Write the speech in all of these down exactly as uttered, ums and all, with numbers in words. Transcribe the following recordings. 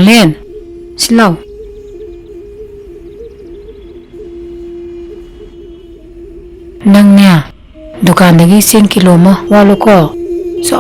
ꯂꯦꯟ, ꯁꯤ ꯂꯥꯎ꯫ ꯅꯪꯅꯦ, ꯗꯨꯀꯥꯟꯗꯒꯤ ꯆꯦꯡ ꯀꯤꯂꯣ ꯑꯃ ꯋꯥꯠꯂꯨꯀꯣ꯫ ꯁꯣ꯫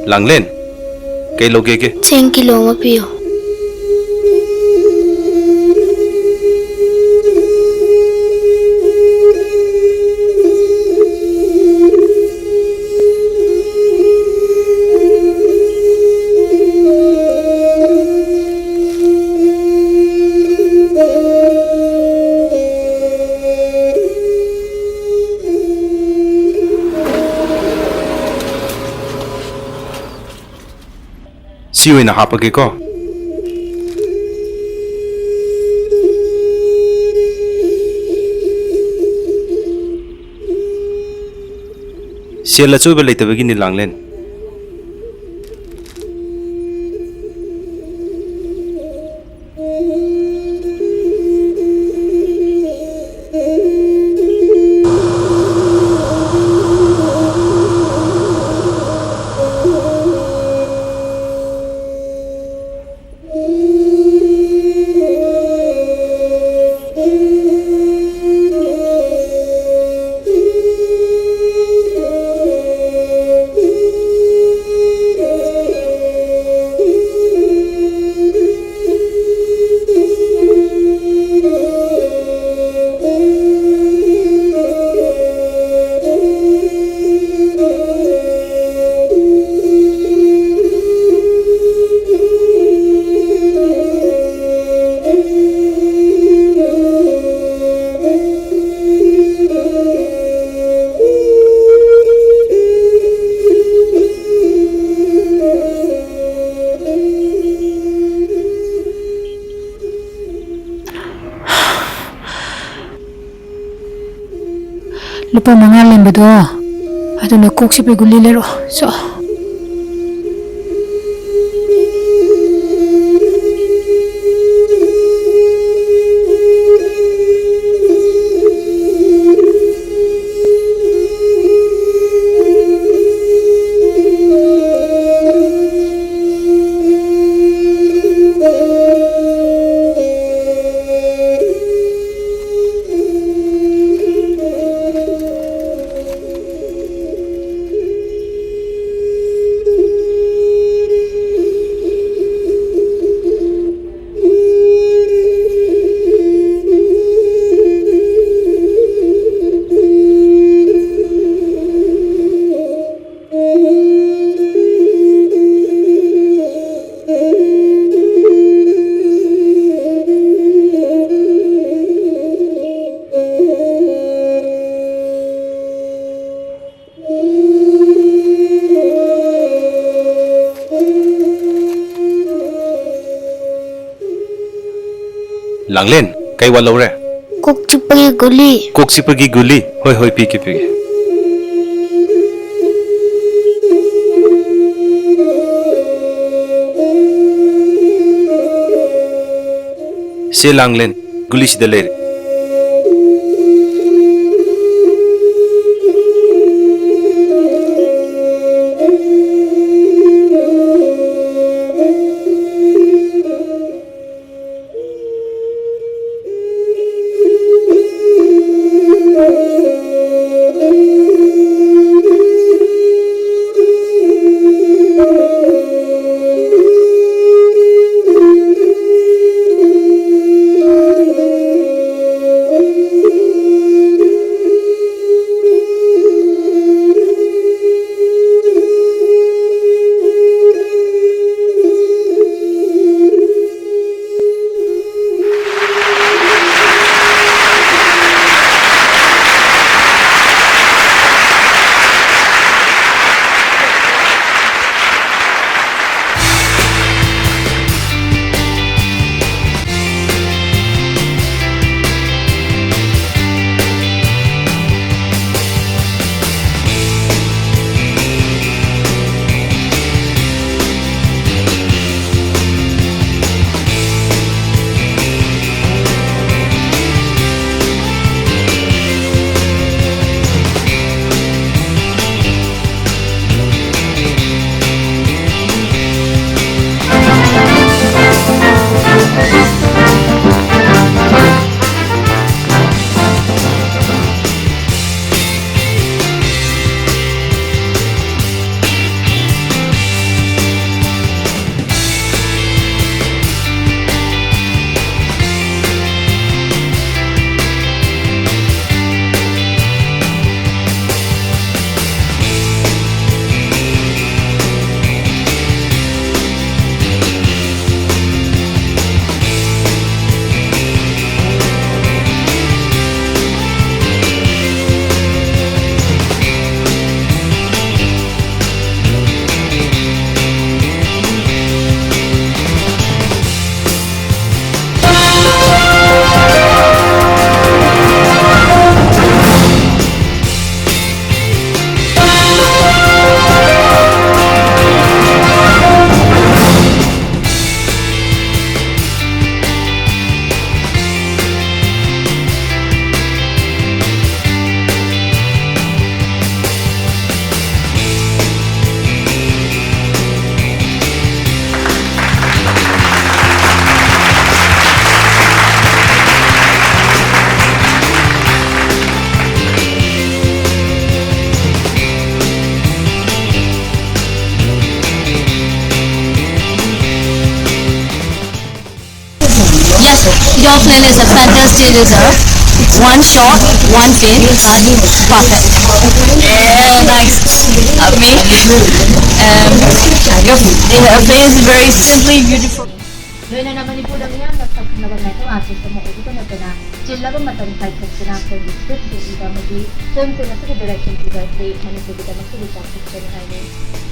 ꯂꯥꯡꯂꯦꯟ, ꯀꯩ ꯂꯧꯒꯦꯒꯦ? ꯆꯦꯡ ꯀꯤꯂꯣ ꯑꯃ ꯄꯤꯌꯨ꯫ ꯁꯤ ꯑꯣꯏꯅ ꯍꯥꯞꯄꯒꯦꯀꯣ꯫ ꯁꯦꯜ ꯑꯆꯣꯏꯕ ꯂꯩꯇꯕꯒꯤꯅꯤ, ꯂꯥꯡꯂꯦꯟ꯫ ꯂꯨꯄꯥ ꯃꯉꯥ ꯂꯦꯝꯕꯗꯣ, ꯑꯗꯨꯅ ꯀꯣꯛ ꯆꯤꯛꯄꯩ ꯒꯨꯂꯤ ꯂꯩꯔꯛꯑꯣ꯫ ꯆꯣ꯫ ꯂꯥꯡꯂꯦꯟ, ꯀꯩ ꯋꯥꯠꯍꯧꯔꯦ? ꯀꯣꯛ ꯆꯤꯛꯄꯒꯤ ꯒꯨꯂꯤ꯫ ꯀꯣꯛ ꯆꯤꯛꯄꯒꯤ ꯒꯨꯂꯤ? ꯍꯣꯏ, ꯍꯣꯏ, ꯄꯤꯒꯦ, ꯄꯤꯒꯦ꯫ ꯁꯦ ꯂꯥꯡꯂꯦꯟ, ꯒꯨꯂꯤꯁꯤꯗ ꯂꯩꯔꯦ꯫ First line is a fantasy is a one shot, one take. Perfect. Yeah, nice. Amazing. Um, your, your face is very simply beautiful. ꯂꯣꯏꯅꯅ ꯃꯅꯤꯄꯨꯔꯗ ꯃꯤꯌꯥꯝꯅ ꯁꯛꯈꯪꯅꯕ ꯃꯦꯊꯝ ꯑꯥꯔꯇꯤꯁ ꯑꯃ ꯑꯣꯏꯕꯇ ꯅꯠꯇꯅ ꯆꯤꯜꯂꯕ ꯃꯇꯝ ꯀꯥꯏꯊꯣꯛꯇꯨꯅ ꯐꯤꯂꯝꯒꯤ ꯁ꯭ꯀ꯭ꯔꯤꯞꯁꯤꯡ ꯏꯕ ꯑꯃꯗꯤ ꯐꯤꯂꯝꯁꯤꯡ ꯑꯁꯤꯒꯤ ꯗꯥꯏꯔꯦꯛꯁꯟ ꯄꯤꯕ ꯑꯁꯤ ꯃꯅꯤꯄꯨꯔꯒꯤꯗꯃꯛꯇꯗꯤ ꯆꯥꯎꯊꯣꯛꯆꯅꯤꯡꯉꯥꯏꯅꯤ꯫